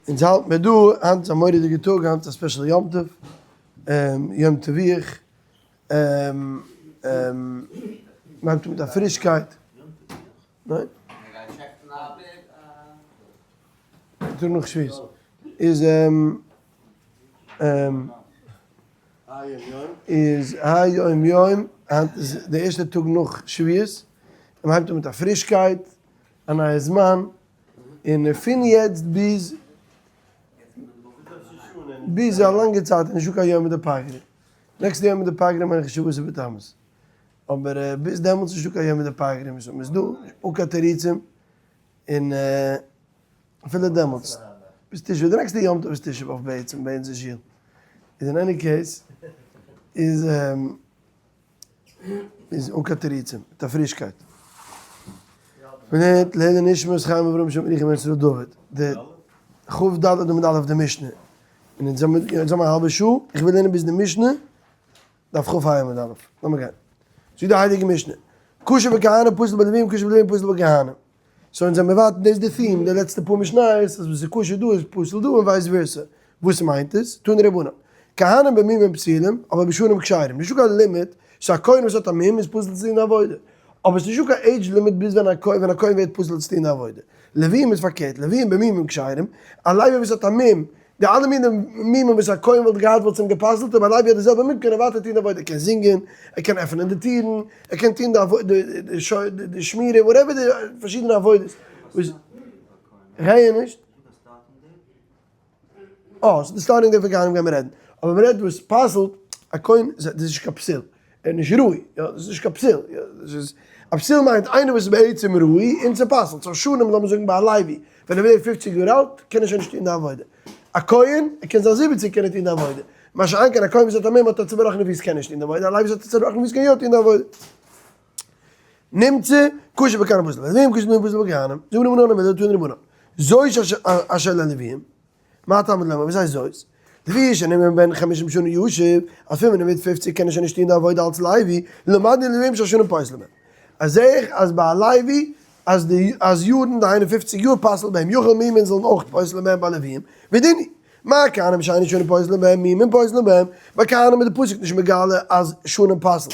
אונז האלט מיר דא, היינט איז א מורא'דיגע טאג, היינט איז א special יום טוב, יום טביח, מ'הייבט אן מיט א פרישקייט, ניין? טאג נאך שבועות איז איז היום יום, היינט איז די ערשטע טאג נאך שבועות, און מ'הייבט אן מיט א פרישקייט, א נייע זמן, און פון יעצט ביז ביז א לאנגע צייט איז נישטא קיין יומא דפגרא, נעקסטע יומא דפגרא מיין איך שבעה עשר בתמוז, אבער ביז דעמאלטס איז נישטא קיין יומא דפגרא, סאו מ'איז דא אן קיין תירוצים, און אפילו דעמאלטס ביז תשעה, די נעקסטע יום טוב איז תשעה באב בעצם ביי אונז אין שול, איז אין any case איז. איז אן קיין תירוצים, מיט א פרישקייט. מ'לערנט לעילוי נשמת חיים אברהם שם ירוחם בן ישראל דוד, די כ"ד עמוד א' די משנה, און אונז האבן א האלבע שעה, איך וויל לערנען ביז די משנה, דף כ"ה עמוד א', לאמיר גיין. זאגט די הייליגע משנה, כשר בכהנים פסול בלוויים כשר בלוויים פסול בכהנים. so אונז זעמיר ווייטער, דאס איז די theme די לעצטע פאר משניות, אז וואס איז כשר דא איז פסול דא און vice versa. וואס מיינט עס? תנו רבנן. כהנים במומים פסולים, אבער בשנים כשרים. נישטא קיין לימיט, ס'איז א כהן וואס האט א מום איז פסול צו טון די עבודה. אבער ס'איז נישטא קיין age limit ביז ווען א כהן ווען א כהן ווערט פסול צו טון די עבודה. לוויים איז פארקערט, לוויים במומים כשרים, א לוי וואס האט א מום, די אלע מיני מומים וואס א כהן וואלט געהאט וואלט עס אים גע'פסל'ט, אבער א לוי האט די זעלבע מום קען ער ווייטער טון די עבודה, ער קען זינגען, ער קען עפענען די טירן, ער קען טון די די שמירה, whatever די פארשידענע עבודות וואס איך הער נישט. אה, ס'איז די starting date פון כהנים גייען מיר רעדן, אבער מ'רעדט וואס פסל'ט א כהן, דאס איז נישט קיין פסול, ער איז נישט ראוי, יא, דאס איז נישט קיין פסול, יא, דאס איז, א פסול מיינט איינער וואס איז בעצם ראוי און ס'פסל'ט, so שנים לאמיר זאגן ביי א לוי, ווען ער ווערט פופציג יאר אלט קען ער שוין נישט טון די עבודה, א כהן, ער קען זיין זיבעציג קען ער טון די עבודה, מה שאין כן א כהן וואס האט א מום האט א צובראכענע פיס קען נישט טון די עבודה, א לוי וואס האט א צובראכענע פיס קען יא טון די עבודה. נמצא, כשר בכהנים פסול בלוויים, כשר בלוויים פסול בכהנים, זאגן רבנן און תנו רבנן, זאת אשר ללוויים, מה תלמוד לומר, וואס הייסט זאת? לוי שנאמר בן חמישים שנה ישוב, אז פון ווען ער ווערט פופציג קען ער שוין נישט טון די עבודה אלס לוי, למדנו ללוויים שהשנים פוסלין בהם. אז זעה איך אז ביי א לוי אז די אז יארן דהיינו פופציג יאר פסל'ט בהם, יכול מומין זאלן אויך פוסל'ן בהם ביי לוויים, ודין הוא. מה כהנים שאין שנים פוסלין בהם מומין פוסלין בהם, ביי כהנים איז די פסוק נישט מגלה אז שנים פסל'ט,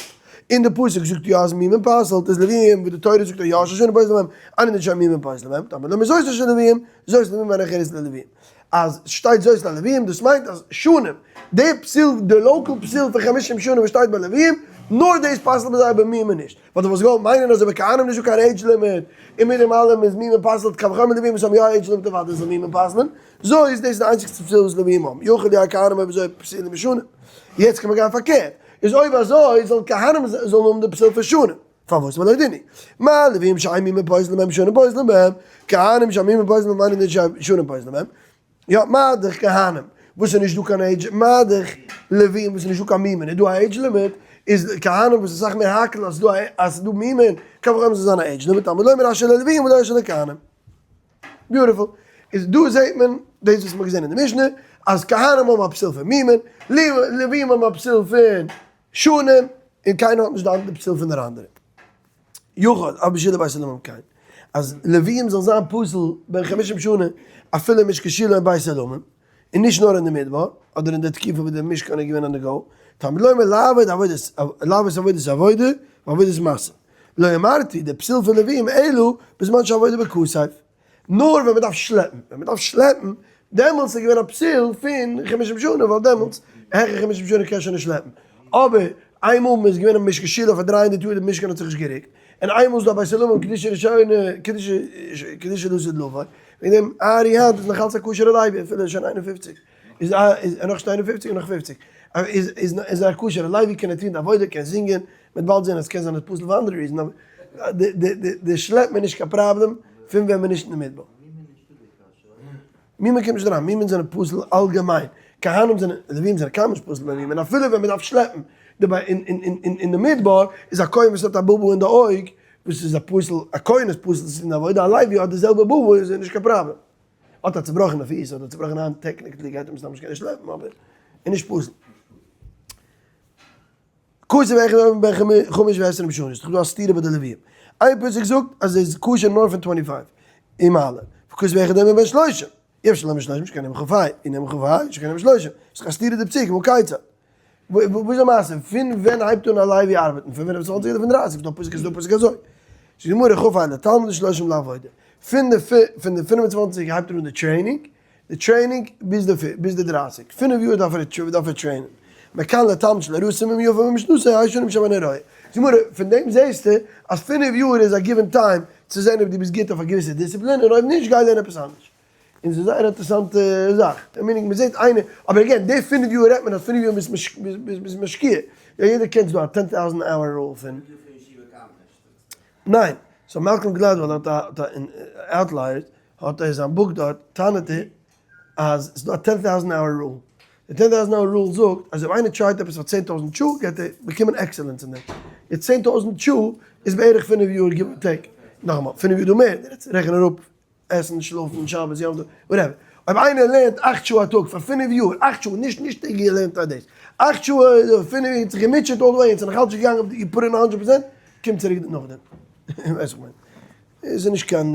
און די פסוק זאגט יא אז מומין פסל'ט, איז לוויים וואס די תורה זאגט יא שהשנים פוסלין בהם, אינו דין שהמומין פוסלין בהם, תלמוד לומר זאת אשר ללוויים, זאת למומין ואין אחרת ללוויים. אז שטייט זאת ללוויים דאס מיינט אז שנים, די פסול, די local פסול פון חמשים שנה וואס שטייט ביי לוויים, נאר דאס פסל'ט ביי זיי אבער מומין נישט. ווייל דו וואלסט געוואלט מיינען אז אויב כהנים נישטא קיין age limit, און מיט דעם אלעם איז מומין פסל'ט קל וחומר לוויים וואס האבן יא age limit אוודאי זאל מומין פסל'ן, זוי איז דאס די איינציגסטע פסול וואס לוויים האבן, יכול יהא כהנים אויב אזוי פסולים משנים. יעצט קען מען גיין פארקערט, איז אויב אזוי זאלן כהנים זאלן האבן די פסול פון שנים, פארוואס ווייל לא דין הוא מה לוויים שאין מומין פוסלין בהם שנים פוסלין בהם, כהנים שהמומין פוסלין בהם אינו דין ששנים פוסלין בהם, יא מה דאך כהנים וואס איז נישט דא קיין עידזש, מה דאך לווים וואס איז נישט דא קיין מומין, איז דא א age limit, איז כהנים וואס איז אסאך מער האקל אז ס'דא אז ס'דא מומין, קל וחומר זאל זיין א age limit, תלמוד לומר אשר ללווים ולא אשר לכהנים. beautiful. איז דא זעט מען דאס וואס מ'האט געזען אין די משנה, אז כהנים האבן א פסול פון מומין, לווים האבן א פסול פון שנים, און קיינער האט נישט די פסול פון דער אנדערע. יכול, אף בשילה ובית עולמים כן. אז לוויים זאל זיין פסול בן חמישים שנה אפילו משכן שילה און בית עולמים, און נישט נאר אין די מדבר, אדער אין די תקופה וואס די משכן איז געווען on the go, תלמוד לומר לעבוד עבודת לעבוד עבודת עבודה ועבודת משא. לא אמרתי, די פסול פון לוויים אלא בזמן שעבודה בכתף. נאר ווען מ'דארף שלעפן, ווען מ'דארף שלעפן, דעמאלטס איז געווען א פסול פון חמישים שנה, ווייל דעמאלטס העכער חמישים שנה קען שוין נישט שלעפן. אבער איינמאל מ'איז געווען אין משכן שילה פאר 300 יאר די משכן האט זיך נישט גערוקט, און איינמאל איז דא א בית עולמים קדושה ראשונה קדושה קדושה לעתיד לבוא, וועגן דעם ארי היינט איז נאך אלץ א כשר'ע לוי אפילו ער איז שוין 51, איז א איז ער נאך נישט 51 נאך 50, איז איז איז א כשר'ע לוי קען ער טון די עבודה קען זינגען, מ'וועט באלד זען אז ס'קען זיין אז פסול פאר אנדערע reason אבער די די די די שלעפן איז נישט קיין פראבלעם פון ווען מ'איז נישט אין די מדבר. מומין קומט נישט אריין, מומין זענען פסול אלגעמיין, כהנים זענען, לווים זענען קיינמאל נישט פסול ביי מומין, אפילו ווען מ'דארף שלעפן, די ביי אין אין אין אין אין די מדבר איז א כהן וואס האט א בובו אין די אויג, וואס איז א פסול, א כהן איז פסול צו טון די עבודה, א לוי האט די זעלבע בובו איז נישט קיין פראבלעם. האט א צובראכענע פיס אדער צובראכענע האנט technically גייט אים סתם נישט קענען שלעפן אבער איז נישט פסול. כשר ואחד אומר בן חמש ועשרים שנה, איז דאך דא א סתירה ביי די לוויים. איין פסוק זאגט אז עס איז כשר נאר פון twenty five ומעלה, וכתוב אחד אומר בן שלושים. אי אפשר לומר שלושים שכן נאמר כ"ה, אי נאמר כ"ה שכן נאמר שלושים, איז דאך א סתירה די פסוק, הא כיצד? וואס איז די מעשה? פון ווען הייבט אן א לוי ארבעטן? פון 25 אדער פון 30? דא פסוק איז דא פסוק אזוי. זאגט די גמרא כ"ה לתלמוד ושלושים לעבודה. פון די פון די 25 הייבט ער אן די training, די training ביז די ביז די 30. פינף יאר דארף ער דארף ער train ען. מכאן לתלמיד שלא ראה סימן יפה במשנתו ה' שנים שאינו רואה. זאגט די גמרא, פון דעם זעסטו אז פינף יאר איז א given time צו זען אויב דו ביסט גוט אויף א געוויסע דיסציפלין און אויב נישט גיי לערן עפעס אנדערש. און ס'איז זייער אינטערעסאנטע זאך, meaning מ'זעט איינער, אבער again די פינף יאר רעדט מען אז פינף יאר ביסט משקיע, יא יעדער קען ס'דא א 10,000 hour rule פון. ניין, so Malcolm Gladwell האט א אין Outliers האט ער זיין book דארט טענה'ט ער אז ס'דא א 10,000 hour rule, די 10,000 hour rule זאגט אז אויב איינער try ט עפעס פאר 10,000 שעה גייט ער באקומען excellence אין דעם, יעצט 10,000 שעה איז בערך פינף יאר give or take, נאכאמאל פינף יאר דא מער, רעכן אראפ עסן, שלאפן, שבת, יום טוב, whatever. אויב איינער לערנט אכט שעה א טאג פאר פינף יאר, אכט שעה, נישט נישט געלערנט א דאס, אכט שעה פינף יאר, האט זיך געמוטשעט all the way, און ס'איז נאכאלץ נישט געגאנגען, you put in 100 percent, קום צוריק נאכדעם. ווייסט וואס איך מיין. עס איז נישט קיין,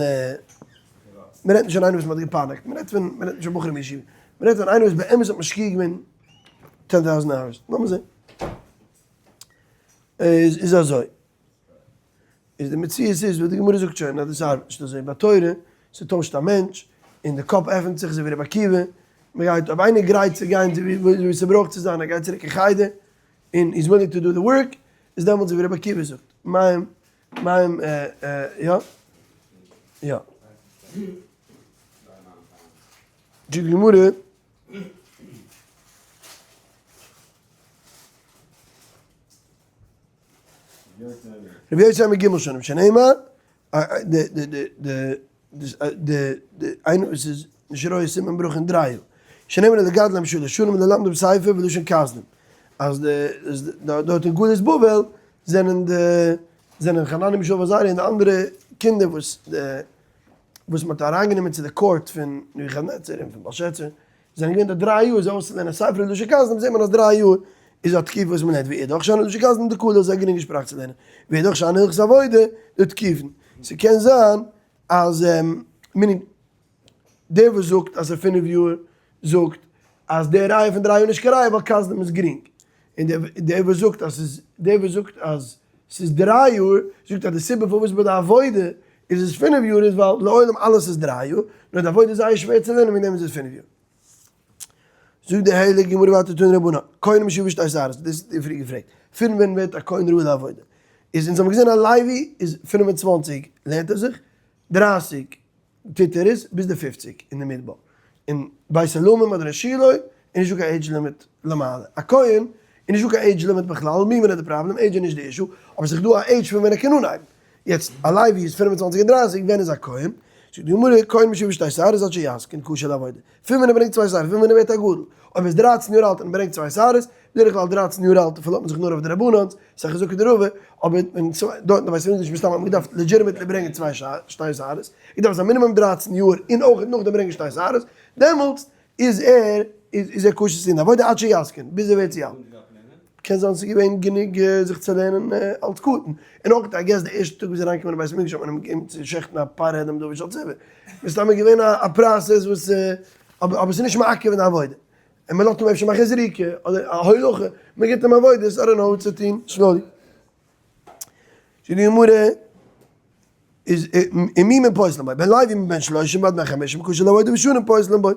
מ'רעדט נישט פון איינער וואס מ'האט געפייניגט, מ'רעדט פון, מ'רעדט נישט פון בחורים ישיבה, מ'רעדט פון איינער וואס באמת האט משקיע געווען 10,000 hours. לאמיר זען. איז איז אזוי. איז די מציאות איז וואס די גמרא זאגט שוין אז דאס ארבעט נישט אזוי ביי תורה, ס'טוישט א מענטש, און די קאפ עפענט זיך אזוי ווי רבי עקיבא, מ'גייט אויב איינער גרייט צו גיין אזוי ווי ס'ברויך צו זיין ער גייט צוריק אין חדר, און איז willing to do the work, איז דעמאלטס אזוי ווי רבי עקיבא זאגט, מים מים יא יא. זאגט די גמרא. רבי יוסי אומר ג' שנים שנאמר, די די די די די די איינער וואס איז נישט רואה סימן ברכה אין דריי יאר, שנאמר לגדלם שלש שנים ללמדם ספר ולשון כשדים, אז די דארט אין גלות בבל זענען די זענען חנניה מישאל ועזריה און די אנדערע קינדער וואס די וואס מען האט אריינגענומען צו די court פון נבוכדנצר און פון בלשאצר, זענען געווען די דריי יאר זיי אויסצולערנען ספר ולשון כשדים זעט מען אז דריי יאר איז א תקופה וואס מען לערנט ואידך שאני לשון כשדים דקלה איז א גרינגע שפראך צו לערנען ואידך שאני הלכות עבודה דתקיפין ס'קען זיין אז meaning דער וואס זאגט אז ס'איז פינף יאר זאגט אז די ראיה פון דריי יאר איז נישט קיין ראיה ווייל כשדים איז גרינג און דער וואס זאגט אז ס'איז דער וואס זאגט אז ס'איז דריי יאר זאגט אז די סיבה פארוואס ביי די עבודה איז עס פינף יאר איז ווייל לעולם אלעס איז דריי יאר, נאר די עבודה איז זייער שווער צו לערנען וועגן דעם איז עס פינף יאר. זאגט די הייליגע גמרא ווייטער תנו רבנן, כהן משיבה שתי שערות, דאס איז פריער געפרעגט, פון ווען ווערט א כהן ראוי לעבודה? איז אונז האבן געזען א לוי איז 25 לערנט ער זיך, 30 טוט ער עס, ביז די 50 אין די מדבר, אין בית עולמים אדער אין שילה איז נישטא קיין age limit למעלה, א כהן איז נישטא קיין age limit בכלל, מי מנע די פראבלעם, עידזש איז נישט די issue, אבער ס'איז דא א עידזש פון ווען ער קען אנהייבן. יעצט א לוי איז 25 און 30, ווען איז א כהן? זאגט די גמרא, כהן משיבה שתי שערות עד שיזקין כשר לעבודה. פון ווען ער ברענגט צוויי שערות, פון ווען ער ווערט א גדול. אויב ער איז 13 יאר אלט און ברענגט צוויי שערות, בדרך כלל 13 יאר אלט פארלאזט מען זיך נאר אויף די רבנן'ס, ס'איז א חזקה דרבא, אבער ווען דארט אין די בית המקדש מסתמא האט מען געדארפט legitimately ברענגען צוויי שתי שערות, געדארפט זיין מינימום 13 יאר און אויך נאכדעם ברענגען שתי שערות, דעמאלטס איז ער איז ער כשר צו טון עבודה עד שיזקין, ביז ער ווערט צו אלט. קען זיין ס'איז געווען גענוג זיך צו לערנען אלס קטן. און אויך I guess די ערשטע טאג וואס איז אריינגעקומען אין בית המקדש האט מען אים געגעבן צו שעכטן א פר העדן דוד של ציבור. מסתמא געווען א process וואס אבער ס'איז נישט מעכב אין די עבודה. און מ'לאזט אים אפשר מאכן זריקה אדער א הולכה, מ'גיבט אים עבודות, I don't know צו טון slowly. זאגט די גמרא. איז ומי פוסלין בו, בן לוי מבן שלושים ועד בן חמשים כשר לעבודה ושנים פוסלין בו.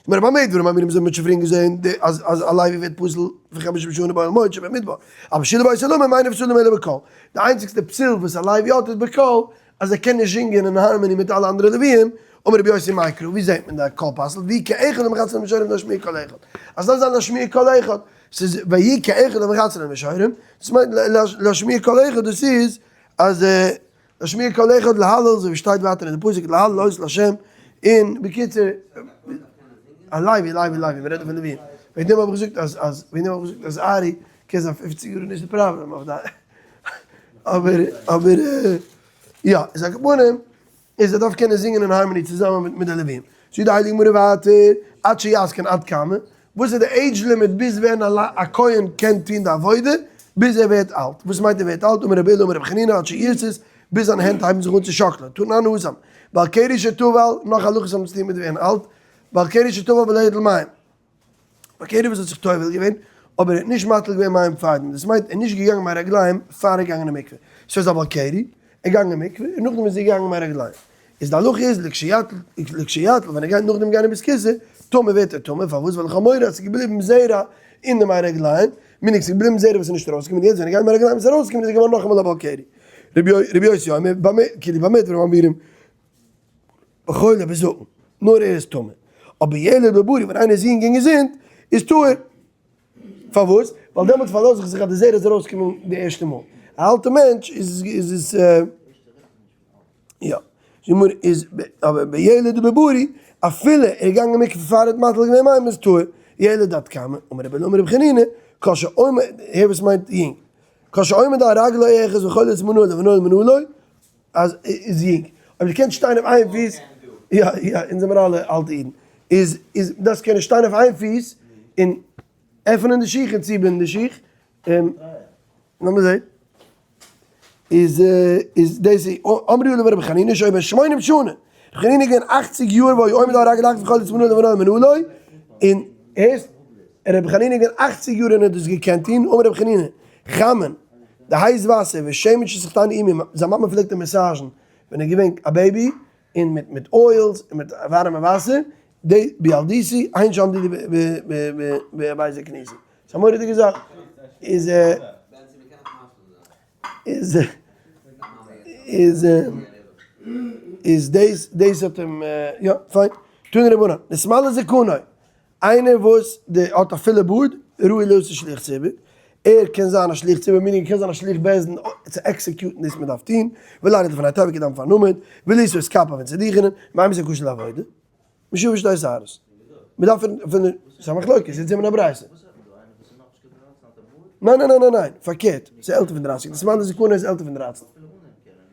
מיר במה דברים אמורים זיי האבן שוין געזען אז אז א לוי ווערט פסול פון חמשים שנה באוהל מועד שבמדבר. אבער שילה בית עולמים אינו פסולים אלא בקול. די איינציגסטע פסול וואס א לוי האט איז בקול, אז ער קען נישט זינגען אין harmony מיט אלע אנדערע לוויים. אמר רבי יוסי מאי קרא, ווי זעט מען די קול פסול? ויהי כאחד המחצלין למשוררים להשמיע קול אחד. אז דארף זיין להשמיע קול אחד. ס'איז ויהי כאחד המחצלין למשוררים, דאס מיינט להשמיע קול אחד דאס איז אז להשמיע קול אחד להלל, אזוי ווי שטייט ווייטער אין די פסוק להלל הודות להשם, און בקיצור, א לוי, לוי, לוי, מ'רעדט דא פון לווים, וועגן דעם האב איך געזאגט אז, אז, וועגן דעם האב איך געזאגט אז ארי קען זיין פופציג יאר איז נישט די פראבלעם אויף די, אבער, אבער, יא, איז על כל פנים, איז ער דארף קענען זינגען אין harmony צוזאמען מיט די לווים. זאגט די הייליגע גמרא ווייטער, עד שיזקין עד כמה, וואס איז די age limit ביז ווען א כהן קען טון די עבודה, ביז ער ווערט אלט. וואס מיינט ער ווערט אלט? אמר רבי אילא אמר רבי חנינא עד שירתת, ביז זיינע הענט הייבן זיך אן צו שאקלען. תנן התם, בעל קרי שטבל, נאך הלכות האבן צו טון מיט ווערן אלט. בעל קרי שטבל ולא הטיל מים. בעל קרי וואס האט זיך טובל געווען, אבער ער האט נישט מטיל געווען מים פארדעם, דאס מיינט ער איז נישט געגאנגען מי רגליים פאר ער איז געגאנגען אין מקווה. סאו איז א בעל קרי, ער געגאנגען אין מקווה, און נאכדעם איז ער געגאנגען מי רגליים. איז די הלכה איז לכשיטל ווען ער גייט נאכדעם גיין אין בית כסא, טמא ווערט ער טמא, פארוואס? ווייל איך האב מורא אז ס'איז געבליבן זרע אין די מי רגליים, מיניג ס'איז געבליבן זרע וואס איז נישט ארויסגעקומען, יעצט ווען ער גייט מי רגליים איז ארויסגעקומען איז ער געווארן נאכאמאל א בעל קרי. רבי יוסי אומר, כאילו במה דברים אמורים, בחולה בזקן, נאר ער איז טמא, אבער ילד בבריא ווען איינער איז יונג און געזונט איז טהור. פארוואס? ווייל דעמאלטס פארלאז איך זיך אז די זרע איז ארויסגעקומען די ערשטע מאל. א אלטע מענטש איז איז עס יא. זאג מיר איז אבער בילד ובבריא אפילו ער איז געגאנגען מקווה פאר ער האט מטיל געווען מים איז טהור. ילד עד כמה? אמר רבי אלעמר רבי חנינא, כל שעומד, הער וואס מיינט יונג. כל שעומד על רגלו אחת וחולץ מנעלו ונועל מנעלו, אז איז יונג. אויב דו קענסט שטיין אויף איין פיס, יא יא, אונז זעמיר אלע אלטע אידן, איז איז דארפסט קענען שטיין אויף איין פיס און עפענען די שיך און צובינדן די שיך, און לאמיר זעהן, איז איז דאס איז אמרו לו רבי חנינא שהיה בן שמונים שנה, רבי חנינא איז געווען אכציג יאר והיה עומד על רגל אחת וחולץ מנעלו ונועל מנעלו, און הערסט, רבי חנינא איז געווען אכציג יאר און האט דאס געקענט טון, אמר רבי חנינא, חמין, די הייס וואסער ושמן שסכתני אמי, זיין מאמע פלעגט אים מעסאזשן ווען ער איז געווען א baby, און מיט מיט oils און מיט ווארעמע וואסער, די בילדותי הן שעמדו בבית הכניסה. ס'איז א מורא'דיגע זאך. איז איז איז איז דאס דאס האט אים יא פיין. תנו רבנן, נתמלא זקנו. איינער וואס די האט א פילע בארד, ראוי להיות שליח ציבור, ער קען זיין א שליח ציבור, meaning ער קען זיין א שליח בית דין צו execute ן דאס מען דארף טון, ולעלות לפני התיבה כדם פארן עמוד, ולישא את כפיו און צו דוכענען, מאימתי כשר לעבודה? משיבה שתי שערות. מען דארף פון די, ס'איז א מחלוקת, יעצט זעהן מיר א ברייתא. ניין ניין ניין ניין ניין, פארקערט, ס'איז עלטער פון דרייסיג, נתמלא זקנו איז עלטער פון דרייצן.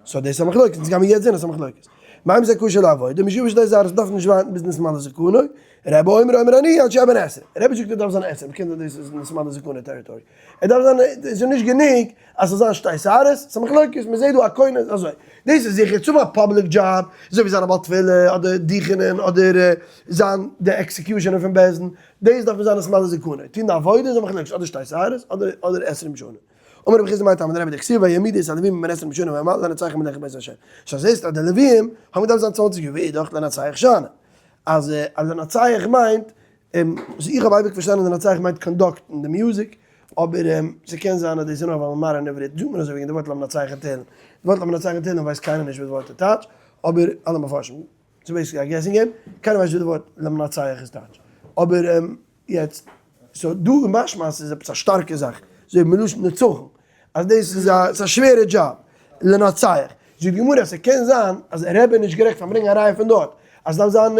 so דאס איז א מחלוקת, אונז גיימיר יעצט זעהן אז ס'איז א מחלוקת. מאימתי כשר לעבודה, משיבה שתי שערות דארף נישט ווארטן ביז נתמלא זקנו, רבי אומר אומר אני עד שיהא בן עשרים, רבי זאגט ער דארף זיין עשרים, קען זיין דאס איז נתמלא זקנו territory, ער דארף זיין, עס איז נישט גענוג אז ס'זאל זיין שתי שערות, ס'איז א מחלוקת, מ'זעהט דא א כהן איז אזוי, דאס איז זיכער צו האבן א public job, אזוי ווי זיין א בעל תפילה, אדער דוכענען, אדער זיין די executioner פון בית דין, דאס דארף מען זיין נתמלא זקנו, טון די עבודה איז א מחלוקת, אדער שתי שערות, אדער עשרים שנה. אמר רבי חסדא מאי טעמא דרבי דכתיב ויעמידו את הלווים בן עשרים שנה ומעלה לנצח מלאכת בית השם. so זעסט אז די לווים האבן געדארפט זיין צוואנציג יאר ואידך לנצח שאני. אז אז לנצח מיינט, איך האב אייביג פארשטאנען לנצח מיינט conduct ן די מוזיק, אבער ס'קען זיין אז דאס איז נאר ווייל אין מאדערן עברית זאגט מען אזוי וועגן די ווארט למנצח אין תהלים. די ווארט למנצח אין תהלים ווייסט קיינער נישט וואס די ווארט איז טייטש, אבער אלע מפרשים, ס'איז basically א guessing game, קיינער ווייסט נישט וואס די ווארט למנצח איז טייטש. אבער יעצט, so דא איז משמע אז ס'איז עפעס א שטארקע זאך, אזוי ווי מלשון נצחון, אז דאס איז א, ס'איז א שווערע דזשאב, לנצח. זאגט די גמרא אז ס'קען זיין אז רבי איז נישט גערעכט פארן ברענגען א ראיה פון דארט, אז ס'דארף זיין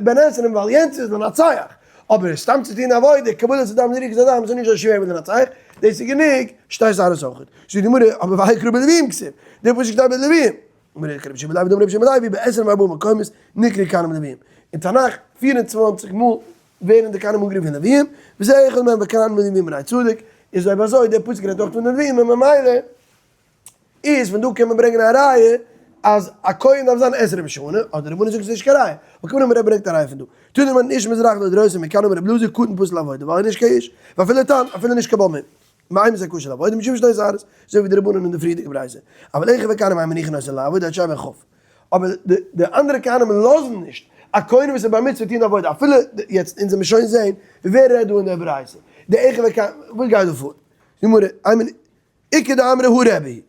בן עשרים ווייל יענץ איז לנצח, אבער סתם צו טון עבודה, קבלת הדם זריקת הדם איז נישט אזוי שווער ווי לנצח, דאס איז גענוג, שתי שערות אויכעט. זאגט די גמרא, אבער ויקרא בלוויים כתיב, דער פסוק שטייט ביי לוויים. אמר רבי שמעון בן לוי דאמר רבי שמעון בן לוי בעשרים וארבעה מקומות נקראו כהנים לוויים. אין תנך פיר און צוואנציג מאל ווערן די כהנים אנגערופן לוויים, וזה אחד מהם וכהנים לוויים בני צדוק, איז אויב אזוי דער פסוק רעדט אויך פון די לוויים און ממילא איז פון דא קען מען ברענגען א ראיה אז א כהן דארף זיין עשרים שנה, אדער רבנן זאגן ס'איז נישט קיין ראיה, על כל פנים רבי ברענגט א ראיה פון דא. תנא רבנן איש מזרח לדורותיהם מכאן אמר רבי אלעזר קטן פסול לעבודה ווייל ער איז נישט קיין איש, ואפילו תם, אפילו נישט קיין בעל מום. מאימתי כשר לעבודה משום שתי שערות, אזוי ווי די רבנן אין די פריערדיגע ברייתא, אבל אחיו הכהנים אין מניחין אותו לעבוד עד שיהא בן כ', אבער די אנדערע כהנים לאזן נישט א כהן וואס איז בר מצוה טון די עבודה, אפילו יעצט אונז וועמיר שוין זעהן ווער רעדט דא אין די ברייתא, די אחיו הכהנים, וואס גייט דא פאר? גמרא, איין מינוט, איכא דאמרי הא רבי,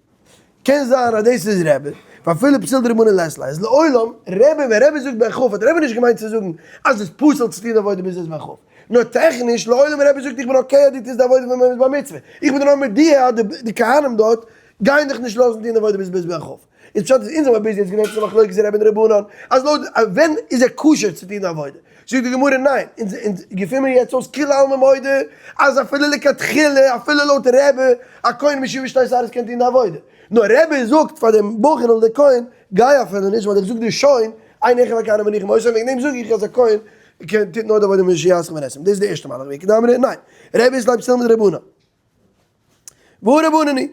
קען זיין אז דאס איז רבי, ואפילו פסול דרבנן לית ליה, איז לעולם רבי, ווען רבי זאגט בן כ' האט רבי נישט געמיינט צו זאגן אז עס איז פסול צו טון די עבודה ביז עס איז בן כ', נאר טעכניש לעולם רבי זאגט איך בין okay אז דו טוסט די עבודה ווען מען איז בר מצוה, איך בין דיר נאר מודיע אז די כהנים דארט גייען דיך נישט לאזן טון די עבודה ביז ביז בן כ'. איז פשט איז אונז האבן ביז יעצט געלערנט ס'איז א מחלוקת רבי און רבנן אז לויט ווען איז ער כשר צו טון די עבודה, זאגט די גמרא ניין, אונז אונז געפין מיר יעצט אויס כולי עלמא מודה אז אפילו לכתחילה אפילו לויט רבי א כהן משיבה שתי שערות קען טון די עבודה, נאר רבי זאגט פאר דעם בחור'ל דער כהן גיי אפילו נישט ווייל איך זאג דיר שוין אין אחיו הכהנים מניחין אותו וועגן דעם זאג איך אז א כהן קען טוט נאר די עבודה משיעשך ונסים, דאס איז די ערשטע מהלך ואיכא דאמרי ניין רבי אית ליה פסול מדרבנן. והא רבנן היא,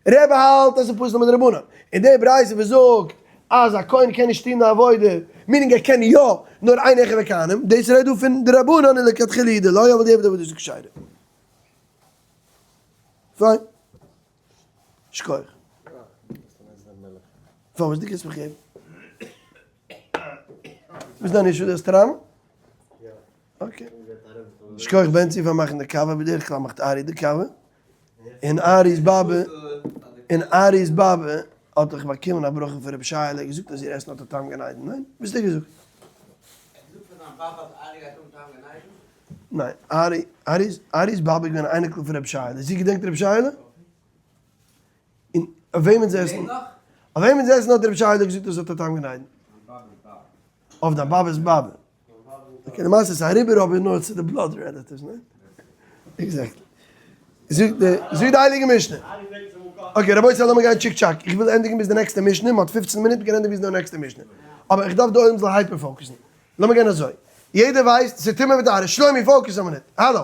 רבי האלט אז ס'איז פסול מדרבנן, און די ברייתא וואס זאגט אז א כהן קען נישט טון די עבודה, meaning ער קען יא, נאר איין אחד בכהנים, דאס רעדט דא פון די רבנן און לכתחילה איז די לא אבל די עבודה איז כשרה. פיין. שכוח. פארוואס דו קענסט מיך געבן? וואס איז דיין issue? דו האסט טראמא? Okay. שכוח בענצי פאר מאכן די קאווע, בדרך כלל מאכט ארי די קאווע. און ארי'ס באבע, און ארי'ס באבע האט דאך באקומען א ברכה פון רבי שייעלע, געזאגט אז איר עסן האט א טעם גן עדן, ניין? וואס האט ער געזאגט? ניין, ארי, ארי'ס, ארי'ס באבע איז געווען א אייניקל פון רבי שייעלע, זי געדענקט רבי שייעלע? און אויף וועמענס עסן, אויף וועמענס עסן האט רבי שייעלע געזאגט אז עס האט א טעם גן עדן? אויף דיין באבע'ס באבע. Okay, למעשה איז אריבער אבער נאר צו די blood relatives, ניין? Exactly. זאגט די, זאגט די הייליגע משנה. Okay רבותי לאמיר גיין טשיק טשאק, איך וויל ענדיגן ביז די נעקסטע משנה, מ'האט פופצן מינוט מ'קען ענדיגן ביז די נעקסטע משנה. אבער איך דארף די עולם זאל hyper focus ן. לאמיר גיין אזוי. יעדער ווייסט ס'איז טומאה וטהרה, שלומי focus א מינוט. האלא.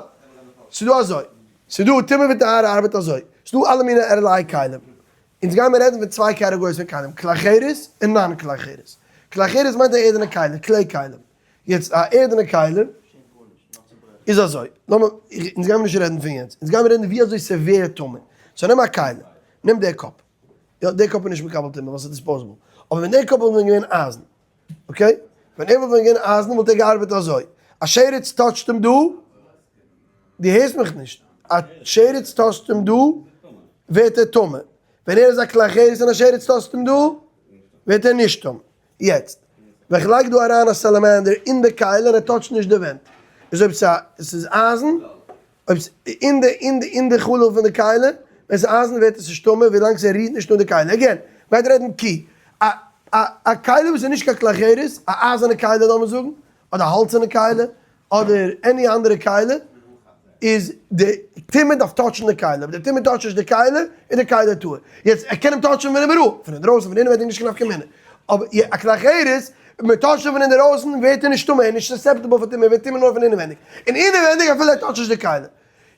ס'איז דא אזוי. ס'איז דא טומאה וטהרה ארבעט אזוי. ס'איז דא אלע מיני ערליי כלים. אונז גיימער רעדן פון צוויי קעטעגאריס פון כלים, כלי חרס און non כלי חרס. כלי חרס מיינט א ערדענע כלי, כלי כלים. יעצט א ערדענע כלי איז אזוי, לאמיר, אונז גיימער נישט רעדן פון יענץ, אונז גיימער רעדן ווי אזוי ס'ווערט טמא. So נעם א כלי, נעם די cup, יא די cup איז נישט מקבל טומאה ווייל ס'איז disposable, אבער ווען די cup וואלט ווען געווען אייזן, okay? ווען ער וואלט ווען געווען אייזן וואלט ער געארבעט אזוי, א שרץ touch ט אים דא, דו הערסט מיך נישט, א שרץ touch ט אים דא, ווערט ער טמא, ווען ער איז א כלי חרס און א שרץ touch ט אים דא, ווערט ער נישט טמא. יעצט, ווען כ'לייג דא אריין א salamander אין די כלי און ער touch ט נישט די ווענט, איז אויב ס'איז אייזן, אויב אין די אין די אין די חלל פון די כלי, ווען ס'איז אייזן ווערט עס נישט טמא ווילאנג ס'רירט נישט אן די כלי. Again, מ'גייט רעדן קי. א א א כלי וואס איז נישט קיין כלי חרס, א אייזערנע כלי לאמיר זאגן, אדער א האלצערנע כלי, אדער any אנדערע כלי, איז די טומאה דארף touch ן די כלי, אויב די טומאה touch ט נישט די כלי, איז די כלי טהור. יעצט ער קען אים touch ן פון איבעראל, פון אינדרויסן, פון אינעווענדיג נישט קיין נפקא מינה. אבער א כלי חרס, מען touch ט אים פון אינדערויסן ווערט ער נישט טמא, ער איז נישט susceptible פאר טומאה, ער ווערט טמא נאר פון אינעווענדיג. און אינעווענדיג אפילו ער touch ט נישט די כלי.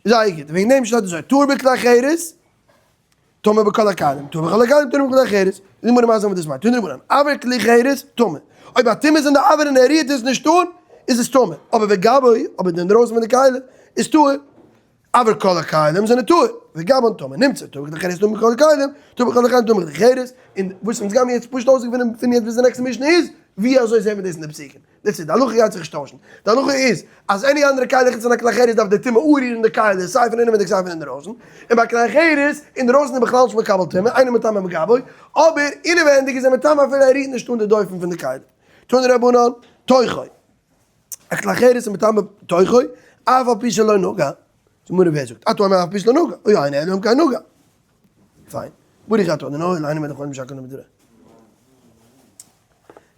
זייער גוט, וועגן דעם שטייט אזוי, טהור בכלי חרס, טמא בכל הכלים, טהור בכל הכלים, טמא בכלי חרס. די גמרא מסביר וואס דאס מיינט, תנו רבנן, אויר כלי חרס, טמא. אויב א טומאה איז אין די אויר און ער רירט עס נישט אן, איז עס טמא. אבער וגבו, אבער די אינדרויסן פון די כלי, איז טהור. אבער כל הכלים זענען טהור, וגבן טמא, נמצא טהור בכלי חרס טמא בכל הכלים, טהור בכל הכלים טמא בכלי חרס, און וואס אונז גיימיר יעצט פשוט אויסגעפינען פון יעצט ביז די נעקסטע משנה איז, ווי אזוי זעהן מיר דאס אין די פסוקים? That's it, די הלכה גייט זיך נישט טוישן, די הלכה איז אז any אנדערע כלי חוץ פון א כלי חרס דארף די טומאה אנרירן די כלי סיי פון אינעווייניג סיי פון אינדערויסן, און ביי כלי חרס אינדערויסן איז בכלל נישט מקבל טומאה, אינו מטמא בגבו, אבער אינעווייניג איז ער מטמא אפילו ער רירט נישט אן די דופן פון די כלי. תנו רבנן, תוכו. א כלי חרס איז מטמא בתוכו, אף על פי שלא נגע. די גמרא ווער זאגט? אתה אומר אף על פי שלא נגע, או אינו אלא אם כן נגע. פיין. ברוך אתה אדוני אלהינו מלך העולם שהכל נהיה בדברו.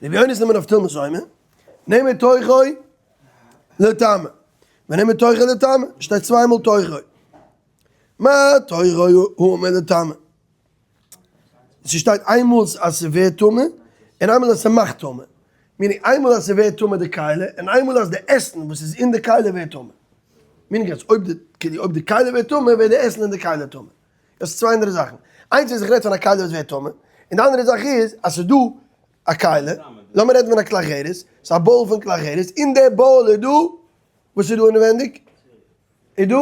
רבי יונתן אמר רב תלמוד זוימא, נאמר תוכו לטמא. ונאמר תוכו לטמא, שטייט צוויי מאל תוכו. מה תוכו הוא אומר לטמא? ס'שטייט איינמאל אז ס'ווערט טמא, און איינמאל אז ס'מאכט טמא. Meaning איינמאל אז ס'ווערט טמא די כלי, און איינמאל אז די עסן וואס איז אין די כלי ווערט טמא. Meaning אז אויב די כאילו אויב די כלי ווערט טמא ווערט די עסן אין די כלי טמא. דאס איז צוויי אנדערע זאכן. איינס איז איך רעד פון א כלי וואס ווערט טמא, און די אנדערע זאך איז אז ס'איז דא א כלי, לאמיר רעדן פון א כלי חרס, ס'איז א bowl פון כלי חרס, אין די bowl איז דא, וואס איז דא אינעווענדיג? איז דא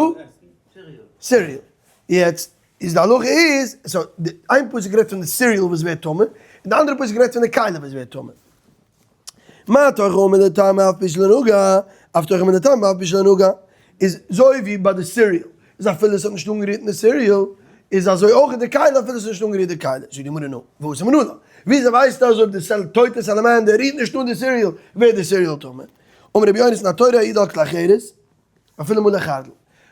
cereal. יעצט איז די הלכה איז, so די איין פסוק רעדט פון די cereal וואס ווערט טמא, און די אנדערע פסוק רעדט פון די כלי וואס ווערט טמא. מה תוכו עומד לטמא אף פי שלא נגע, אף תוכו עומד לטמא אף פי שלא נגע. איז זוי ווי ביי די cereal, איז אפילו עס האט נישט אנגערירט אין די cereal, איז אזוי אויך אין די כלי אפילו עס האט נישט אנגערירט די כלי. זאגט די גמרא נו, וואס איז מנא? וויאזוי ווייסטו אז אויב די טויטע salamander רירט נישט אן די cereal, ווערט די cereal טמא? אמר רבי יונתן התורה העידה על כלי חרס, אפילו מלא חרדל.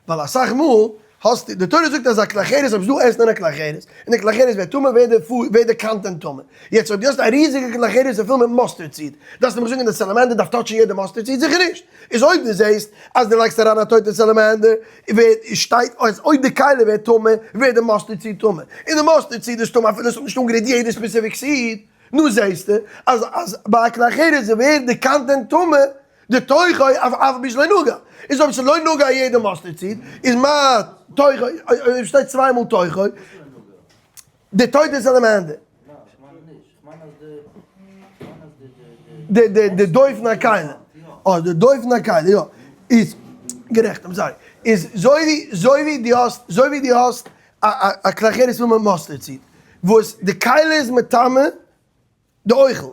ווייל אסאך מאל האסטו, די תורה זאגט אז א כלי חרס, אויב ס'דא עסן אין א כלי חרס, און די כלי חרס ווערט טמא, ווערט די food, ווערט די content טמא. יעצט אויב דו האסט א ריזיגע כלי חרס און פול מיט mustard seed, דארפסטו מיך זאגן די salamander דארף touch ן יעדע mustard seed? זיכער נישט! איז אויב דו זעסט אז דו לייגסט אריין א טויטע salamander, ווערט, שטייט אז אויב די כלי ווערט טמא, ווערט די mustard seed טמא. און די mustard seed איז טמא אפילו עס האט נישט אנגערירט יעדע specific seed. נו זעסטו אז אז ביי א כלי חרס ווערט די content טמא, די תוכו אף אף על פי שלא נגע, איז אויב ס'איז לא נגע יעדע mustard seed, איז מה תוכו, אויב שטייט צוויי מאל תוכו, די טויטע salamander. די די די דופן הכלי. אה, די דופן הכלי, יא. איז, גערעכט, I'm sorry. איז זוי ווי, זוי ווי דו האסט, זוי ווי דו האסט א א א כלי חרס פון מיט mustard seed, וואס די כלי איז מטמא די אוכל.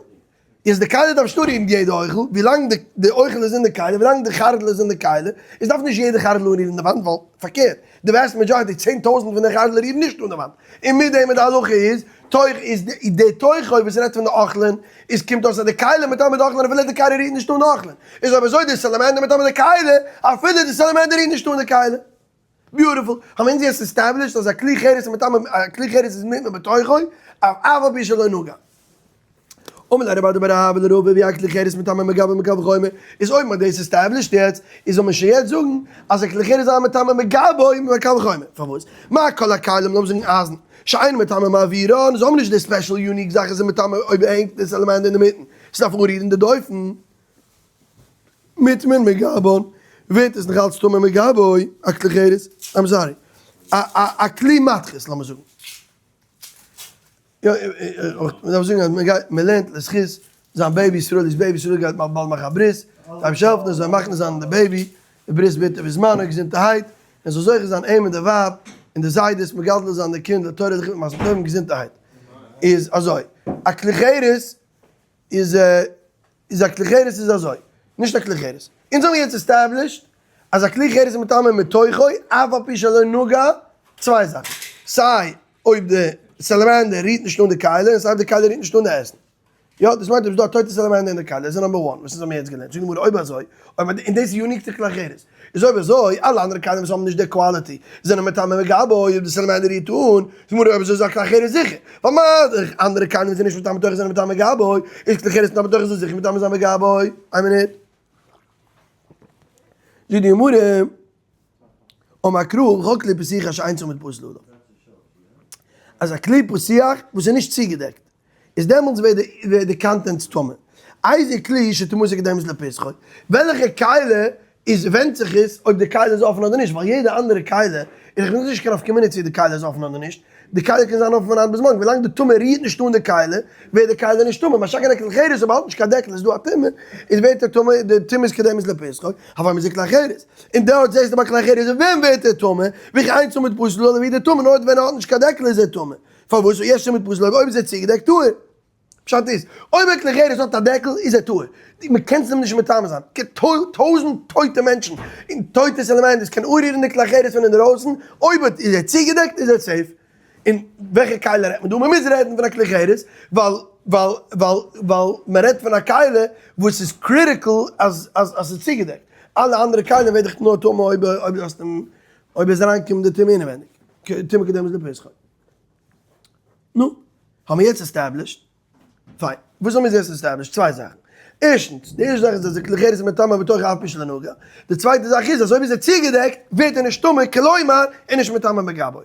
איז די כלי דארף נישט אנרירן יעדע אוכל, ווילאנג די די אוכל איז אין די כלי, ווילאנג די חרדל איז אין די כלי, איז דארף נישט יעדע חרדל אנרירן די וואנט, ווייל פארקערט, די vast majority, 10,000 פון די חרדל רירן נישט אן די וואנט. און מיט דעם איז די הלכה איז, תוך איז די תוכו וואס רעדט פון די אוכלין, איז קומט אויס אז די כלי מטמא די אוכלין אפילו די כלי רירט נישט אן די אוכלין. איז אויב אזוי די salamander מטמא די כלי, אפילו די salamander רירט נישט אן די כלי. Beautiful. האבן אונז יעצט established אז א כלי חרס איז מטמא, א כלי חרס איז מטמא בתוכו, אף על פי שלא נגע. אמר ליה רב אדא בר אהבה לרבא ואי כלי חרס מטמא מגבו מקל וחומר, איז אויב מ'האט דאס established יעצט, איז זאל מען שוין יעצט זאגן אז א כלי חרס זיין מטמא מגבו מקל וחומר. פארוואס? מה כל הכלים, לאמיר זאגן אייזן, שאין מטמא מאוירן, זיי האבן נישט די special unique זאך אז ס'איז מטמא אויב הענגט די salamander אינדערמיטן, ס'דארף אנרירן די דופן. מטמאין מגבן, ווערט עס נאך אלץ טמא מגבו, א כלי חרס, I'm sorry, א א א כלי מתכות לאמיר זאגן. יא, מ'דארף זאגן אז מ'גייט מ'לערנט לזכות זיין baby ישראלי'ס baby ישראל גייט באלד באלד מאכן א ברית, דארף נישט העלפן ער זאל מכניס זיין די baby, די ברית בעתו ובזמנו געזונטערהייט, ער זאל זוכה זיין אים און די ווייב און די זיידעס מגדל זיין די קינד לתורה ולחינוך מעשים טובים געזונטערהייט. איז אזוי, א כלי חרס איז איז א כלי חרס איז אזוי, נישט א כלי חרס. אונז האבן יעצט established אז א כלי חרס איז מטמא מתוכו אף על פי שלא נגע, צוויי זאכן, סיי אויב די salamander רירט נישט אן די כלי, און סיי אויב די כלי רירט נישט אן די עסן. יא, דאס מיינט אויב ס'איז דא א טויטע salamander אין די כלי, דאס איז number one וואס אונז האבן יעצט געלערנט. זאגט די גמרא אויב אזוי, אויב און דאס איז unique צו כלי חרס, איז אויב אזוי, אלע אנדערע כלים וואס האבן נישט די quality, זענען מטמא מגבו, אויב די salamander רירט אן, זאגט די גמרא אויב אזוי איז א כלי חרס זיכער, ווייל מה דאך אנדערע כלים זענען נישט מטמא מתוכו זענען מטמא מגבו, איז כלי חרס מטמא מתוכו זאל זיכער מטמא זיין מגבו. איין מינוט. זאגט די גמרא, אמר קרא כל כלי פתוח שאין צמיד פתוח עליו. אז א כלי פתוח וואס איז נישט צוגעדעקט, איז דעמאלטס ווערט די די contents טמא. איזהו כלי שטומאתו קודמת לפתחו. וועלכע כלי איז ווענדט זיך עס אויב די כלי איז אפן אדער נישט, ווייל יעדע אנדערע כלי איז דאך נישט קיין נפקא מינה צו די כלי איז אפן אדער נישט, די כלי קען זיין אפן פון היינט ביז מארגן, ווילאנג די טומאה רירט נישט אן די כלי, ווערט די כלי נישט טמא, משא כ א כלי חרס אויב האלט נישט קיין דעקל איז דא א טומאה, איז ווערט ער טמא, די טומאה איז קודמת לפתחו, הוה אמינא כלי חרס, און דארט זעסטו ביי כלי חרס ווען ווערט ער טמא, וכי אין צמיד פסול עליו ווי די טומאה נאר ווען ער האט נישט קיין דעקל איז ער טמא, פארוואס יש צמיד פסול עליו אויב איז ער צוגעדעקט טהור. פשט איז, אויב א כלי חרס האט א דעקל איז ער טהור, מען קען עס אים נישט מטמא זיין, טויזנט טויטע מענטשן און טויטע salamanders קען אנרירן די כלי חרס פון אינדערויסן, אויב איז ער צוגעדעקט איז ער safe. און וועלכע כלי רעדט מען דא? מען מוז רעדן פון א כלי חרס, ווייל ווייל ווייל ווייל מען רעדט פון א כלי וואס איז critical אז אז אז ס'איז צוגעדעקט, אלע אנדערע כלים ווערט דאך נאר טמא אויב אויב האסט אים אויב איז אריינגעקומען די טומאה אינעווענדיג, טומאה קודמת לפתחו. נו, האבן מיר יעצט established. פיין. וואס האבן מיר יעצט established? צוויי זאכן. ערשטנס, די ערשטע זאך איז אז די כלי חרס איז מטמא בתוך אף על פי שלא נגע. די צווייטע זאך איז אז אויב איז ער צוגעדעקט ווערט ער נישט טמא, כלומר, ער איז נישט מטמא בגבו.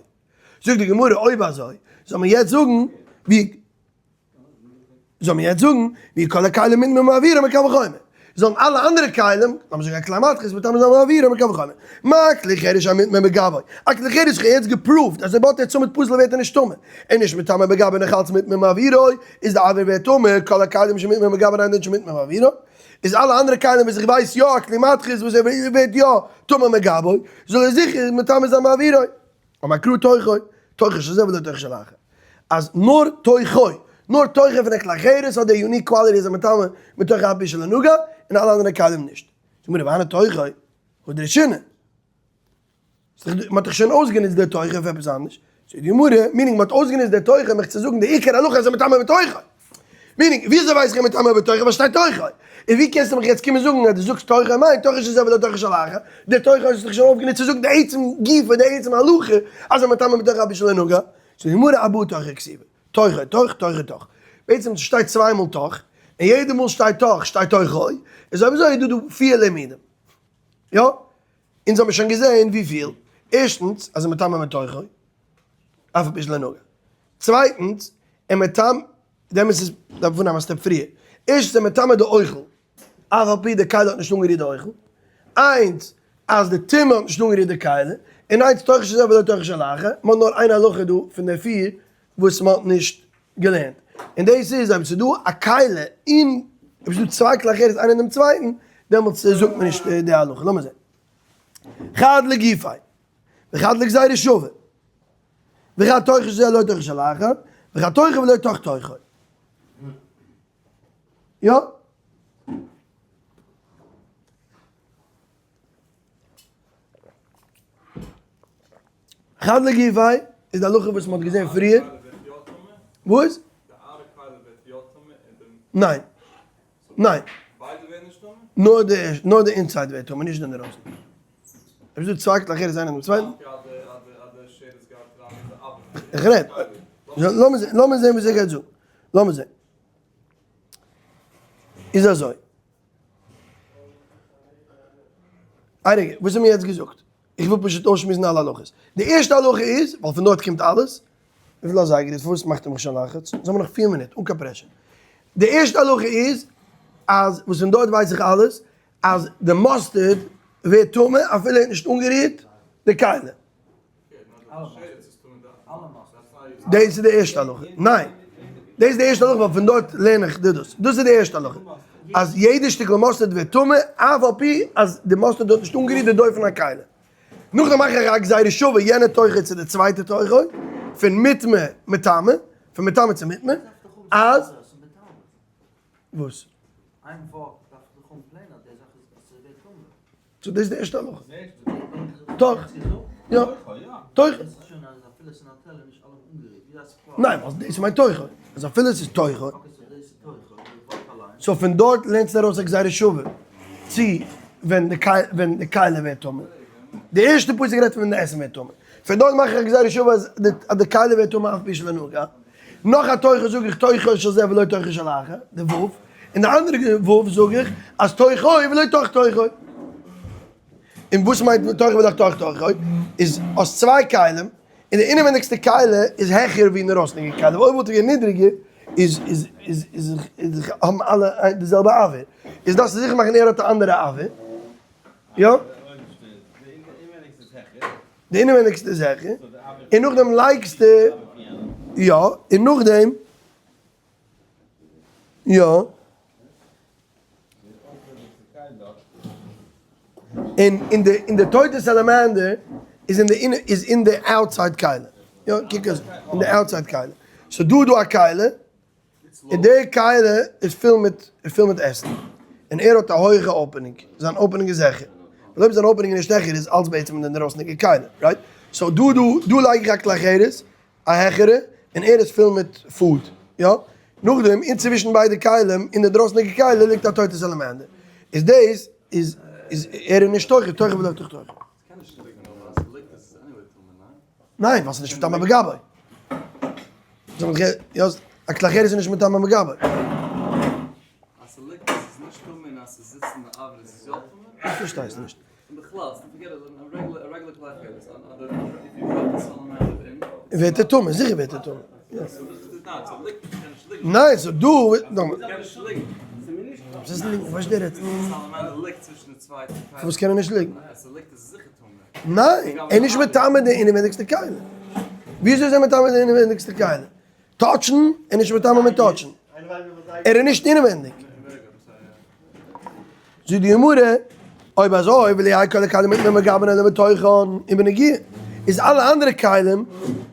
זאגט די גמרא, אויב אזוי, זאל מען יעצט זאגן ווי זאל מען יעצט זאגן ואי כל הכלים מטמאין מאוירן מקל וחומר. זאלן אלע אנדערע כלים, לאמיר זאגן א כלי מתכות מטמא זיין מאוירן מקל וחומר. מה כלי חרס שאין מטמא בגבו? א כלי חרס איך האב יעצט גע prove ט אז אויב האט ער צמיד פסול ווערט ער נישט טמא. און נישט מטמא בגבו נאך אלץ מטמא מאוירו, איז די אויר ווערט טמא, כל הכלים שמטמא בגבו אין דין שמטמא מאוירו. איז אלע אנדערע כלים וואס איך ווייס יא א כלי מתכות וואס ער ווערט יא טמא מגבו, זאל ער זיכער מטמא זיין מאוירו. אמר קרא תוכו, תוכו של זה ולא תוכו של אחר. אז נאר תוכו, נאר תוכו פון א כלי חרס האט די unique quality אז ער מטמא מתוך אף על פי שלא נגע, און אלע אנדערע כלים נישט. זאגט מיר והני תוכו, הא דרשינן. מ'האט דאך שוין אויסגענוצט די תוכו אויף עפעס אנדערש. זאגט די גמרא, meaning מ'האט אויסגענוצט די תוכו מיך צו זאגן די עיקר הלכה אז ער מטמא מתוכו. meaning, וויאזוי ווייס איך ער מטמא בתוכו ווייל שטייט תוכו? און ווי קענסטו מיך יעצט קומען זאגן אז דו זאגסט תוכו מיינט תוכו של זה ולא תוכו של אחר? די תוכו האסטו דאך שוין אויפגענוצט צו זאגן די עצם גופא די עצם הלכה אז ער מטמא מתוכו אף על פי שלא נגע. זאגט די גמרא ארבעה תוכו כתיבי, תוכו, תוך, תוכו, תוך. בעצם ס'שטייט צוויי מאל תוך, און יעדע מאל שטייט תוך שטייט תוכו, איז אויב אזוי איז דא דא פיר לימודים. יא? אונז האבן שוין געזען וויפיל. ערשטנס אז ער מטמא מתוכו, אף על פי שלא נגע. צווייטנס, ער מטמא, דעמאלטס איז, דארף מען נעמען א step פריער. ערשטנס ער מטמא די אוכל, אף על פי די כלי האט נישט אנגערירט די אוכל. איינס, אז די טומאה האט נישט אנגערירט די כלי. און איינס, תוכו של זה ולא תוכו של אחר. מען האט נאר איין הלכה דא פון די פיר וואס מען האט נישט געלערנט. און דאס איז אויב ס'איז דא א כלי אין. אויב ס'איז דא צוויי כלי חרס איינער אין דעם צווייטן, דעמאלטס זאגט מען נישט די הלכה. לאמיר זען. חד לגופיה, וחד לגזירה שווה. וחד תוכו של זה לא תוכו של אחר, וחד תוכו ולא תוך תוכו. יא? חד לגופיה איז די הלכה וואס מ'האט געזען פריער. וואס? ניין. ניין. נאר די נאר די inside ווערט טמא נישט די אינדערויסן. אויב איז דא צוויי כלי חרס איינער אינעם צווייטן. איך רעד. לאמיר זען לאמיר זען וואס ער גייט זאגן. לאמיר זען. איז אזוי. איין רגע, וואס האבן מיר יעצט געזאגט? איך וויל פשוט אויסשמועסן אלע הלכות. די ערשטע הלכה איז, ווייל פון דארט קומט אלעס, וויפיל אזייגער איז? פארוואס מאכט ער מיך שוין לחץ? זיי האבן נאך פיר מינוט, אן קיין pressure. די ערשטע הלכה איז, אז וואס פון דארט ווייס איך אלעס, אז די mustard ווערט טמא אפילו ער האט נישט אנגערירט די כלי. דאס איז די ערשטע הלכה. ניין. דאס איז די ערשטע הלכה ווייל פון דארט לערן איך די דאס. דאס איז די ערשטע הלכה. אז יעדע שטיקל mustard ווערט טמא אף על פי אז די mustard האט נישט אנגערירט די דופן הכלי. נאכדעם מאך איך א גזירה שווה יענע תוכו צו די צווייטע תוכו, פון מטמא מטמא, פון מטמא צו מטמא, אז. וואס? איין ווארט דארף איך דאך האבן plain אז די זאך איז אז ס'ווערט טמא. so דאס איז די ערשטע הלכה. תוך. יא. תוך. ניין, ווייל דאס מיינט תוכו. אז אפילו עס איז תוכו. so פון דארט לערנסטו ארויס א גזירה שווה. צו ווען די ווען די כלי ווערט טמא. די ערשטע פסוק רעדט פון ווען די עסן ווערט טמא. פון דארט מאך איך א גזירה שווה אז די כלי ווערט טמא אף על פי שלא נגע. נאך א תוכו זאג איך תוכו של זה ולא תוכו של אחר, די ו', און די אנדערע ו' זאג איך אז תוכו ולא תוך תוכו. און וואס מיינט תוכו ולא תוך תוכו? איז האסט צוויי כלים, און די אינעווייניגסטע כלי איז העכער ווי אינדערויסניגע כלי, אויב וואלט ער געווען נידריגער איז איז איז איז איז האבן אלע די זעלבע אויר, איז דארפסטו זיכער מאכן ער האט א אנדערע אויר, יא? די אינעווייניגסטע איז העכער, און נאכדעם לייגסטו, יא, און נאכדעם, יא, און אין די אין די טויטע salamander איז אין די אינער איז אין די outside כלי, יא, קוק אזוי, אין די outside כלי, so דא איז דא א כלי, און די כלי איז פול מיט איז פול מיט עסן, און ער האט א הויכע opening, זיין opening איז העכער, ווייל אויב זיין opening איז נישט העכער איז אלץ בעצם אין די אינדערויסענדיגע כלי, right? so דא דא דא לייג איך א כלי חרס, א העכערע, און ער איז פול מיט food, יא? נאכדעם אינצווישן ביידע כלים, אין די דרויסענדיגע כלי ליגט א טויטע salamander, איז דאס איז איז ער איז נישט תוכו, תוכו ולא תוך תוכו. ניין, ווייל ס'איז נישט מטמא בגבו. א כלי חרס איז נישט מטמא בגבו. איך פארשטיי עס נישט. ווערט ער טמא, זיכער ווערט ער טמא. ניין, so דא, פארוואס קען ער נישט ליגן? ניין, ער איז נישט מטמא די אינעווייניגסטע כלי. וויאזוי איז ער מטמא די אינעווייניגסטע כלי? touch ן? ער איז נישט מטמא מיט touch ן. ער איז נישט אינעווייניג. זאגט די גמרא, אויב אזוי ולא יהא כל הכלים מטמאין בגבן אלא בתוכן ובנגיעה, איז אלע אנדערע כלים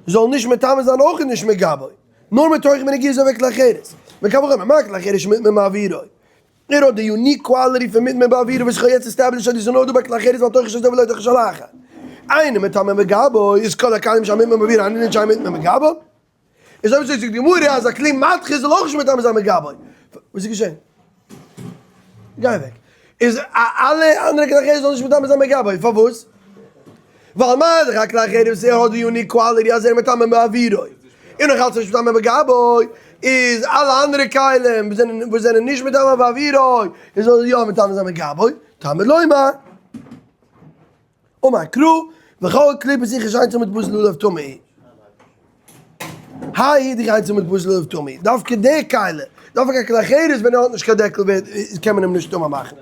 זאלן נישט מטמא זיין אויך נישט מגבו, נאר מתוכן ובנגיעה איז אוועק כלי חרס. וקל וחומר, מה כלי חרס שמטמא באווירו? ער האט די unique quality פון מטמא באווירו וואס איך האב יעצט established אז דאס איז נאר דא ביי כלי חרס ווייל תוכו של זה ולא תוכו של אחר. אינו מטמא בגבו איז כל הכלים שהמטמא באווירו אינו דין שאין מטמא בגבו. איז אויב אזוי זאגט די גמרא אז א כלי מתכות זאל אויך נישט מטמא זיין בגבו. וואס איז געשען? גיי אוועק. איז אלע אנדערע כלי חרס זאלן נישט מטמא זיין בגבו. פארוואס? ווייל מה דאך א כלי חרס ער האט די unique quality אז ער איז מטמא באווירו. און נאך אלץ נישט מטמא בגבו, איז אלע אנדערע כלים וואס זענען וואס זענען נישט מטמא באווירו, איז זאל יא מטמא זיין בגבו, תלמוד לומר, אמר קרא, וכל כלי פתיחה שאין צמיד פסול עליו טמא הוא. האי דכי אין צמיד פסול עליו טמא הוא, דווקא די כלי, דווקא א כלי חרס ווען ער האט נישט קיין דעקל ווערט קען מען אים נישט טמא מאכן,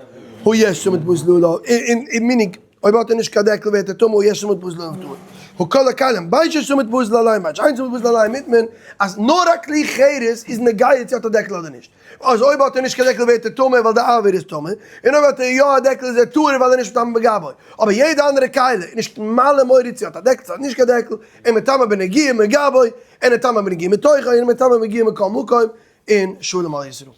הא יש צמיד פסול עליו, און meaning אויב האט ער נישט קיין דעקל ווערט ער טמא, הא יש צמיד פסול עליו טמא. הא כל הכלים, בין שצמיד פסול עליהם בין שאין צמיד פסול עליהם מיינט מען אז נאר א כלי חרס איז נוגע צו האט א דעקל אדער נישט. אז אויב האט ער נישט קיין דעקל ווערט ער טמא ווייל די אויר איז טמא, און אויב האט ער יא א דעקל איז ער טהור ווייל ער איז נישט מטמא בגבו. אבער יעדע אנדערע כלי איז נישט מעלה מוריד צו האט א דעקל צו האט נישט קיין דעקל, און מטמא בנגיעה מגבו, און מטמא בנגיעה מתוכו, און מטמא בנגיעה מכל מקום, און שלום על ישראל.